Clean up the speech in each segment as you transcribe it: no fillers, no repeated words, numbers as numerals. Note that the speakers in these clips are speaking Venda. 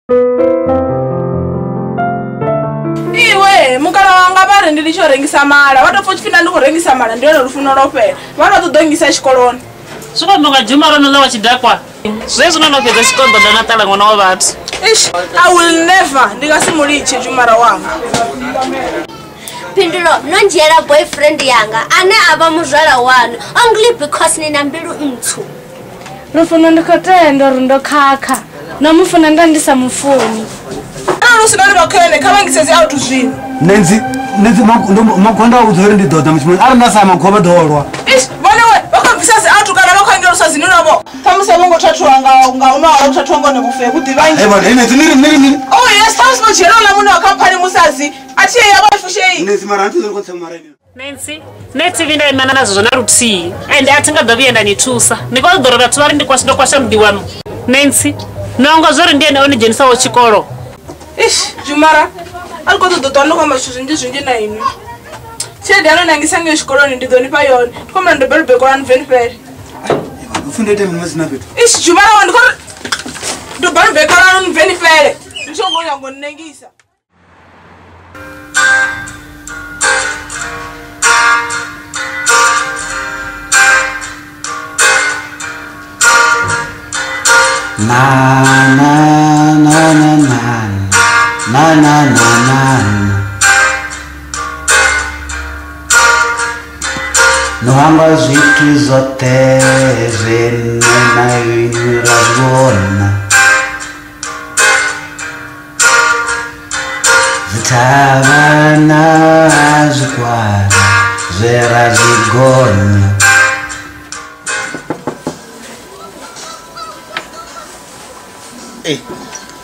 Iwe mukala wanga vha ri ndi litsho rengisa mala vha to pfa tshifhinga ndi khou rengisa mala ndi yone lufuno lwo fhela vha ro ṱoḓa ngisa tshikoloni. Zwi khou amba nga Jumara no ḽa wa tshidakwa zwezwi no no fhedza tshikolo ḓo na ṱala ṅwana wa vhathu. Ish, I will never ndi nga si mu litshe Jumara wanga. Phindulo no ndzhiela boyfriend yanga ane a vha muzwala wanu only because ni na mbilu ntswu. Lufuno ndi khou tenda uri ndo khakha no mufuna nda ndi sa mufuni. Arali hu si na uri vha khwene kha vha ngisedze out zwino. Nenzi makhonda vhudza uri ndi ḓo ḓa mushumoni arali nda sa makhwa vha ḓo lwa. Ish, vhone we vha khou bvisa dzi out kana vha khou engelusa dzine navho. Ṱhamusi a vho ngo thathuwa nga u nwa u thathuwa ngone vhufe vhu ḓivhangi. Hey vhone, Nenzi ni ri. Oh yes, ṱhamusi vho dzhiela uḽa muṋe wa khamphani musadzi a thi ya vha fushei. Nenzi mara nthu ri khou tsema mara ini. Nancy, nṋe thi nda imana nazwo na luthihi ende a thi nga ḓo vhuya nda ni thusa. Ni khou ṱoḓa uri vhathu vha ri ndi kwasha ndo kwasha muḓi waṋu. Nancy, nongo zwo ri ndi ene o ni dzhenisaho tshikolo. Ish, Jumara, a ri khou ṱoḓa u ṱwa ndi khou amba zwithu zwinzhi zwinzhi na inwi. Tshelede yanu nangisa ngeo tshikoloni ndi ḓo ni fha yone. Ndi khou humbela ndo belo lwanu bveni fhele. Upfi ndo ita mini masina fhethu? Ish, Jumara wa ndi khou ri ndo belo lwanu bveni fhele. Ndi songo nyago nnengisa. Na na na na na na na na na. No hangwa zwithu zwoṱhe zwine na inwi ra zwi vhona, dzithavha na zwikwara zwe ra zwi gonya.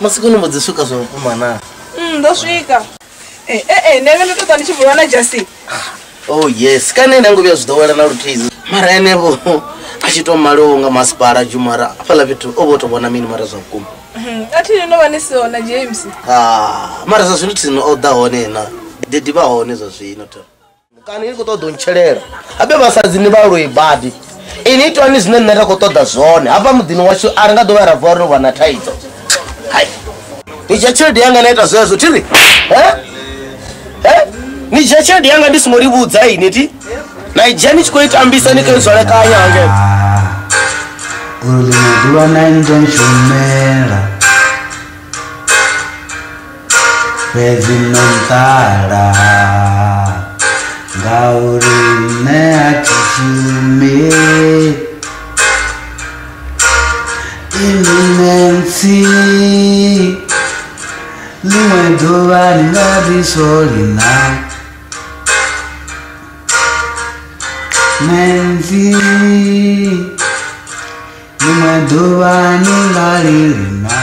Masiku ni mbo ḓi swika zwa vhukuma na? Ndo swika. Nṋe ndo ṱoḓa ndi tshi vulwa na Justin. Oh yes, kana ene ngo vhuya zwi ḓowela na luthihi. Mara enevho a tshi to maliwa nga masipala Jumara hafhaḽa fhethu o vho to vhona mini mara zwa vhukuma. A thi no vha ni siho na James. Ah, mara zwa zwino thino o ḓa hone na. Dedi vha hone zwa zwino to. Kana ni khou ṱoḓa u ntshelela. Habe vhasadzi ni vha loi badi. Ini itwani zwine nṋe nda khou ṱoḓa zwone. Hafha muḓini washu a ri nga ḓo vha ra vuwa ro vha na thaidzo. Hai. Ni dzhia tshelede yanga na ita zwezwo thi ri? Ni dzhia tshelede yanga ndi songo livhudza ini thi? Na i dzhia ni tshi khou i tambisa ni khou i zwalekanya hangei. Uri ḽiṅwe ḓuvha na ini ḓo ntshumela, fhedzi no nṱala ngauri nṋe a thi shumi. Inwi Nancy, ḽiṅwe ḓuvha ni nga ḓi solina. Nancy, ḽiṅwe ḓuvha ni nga lilina.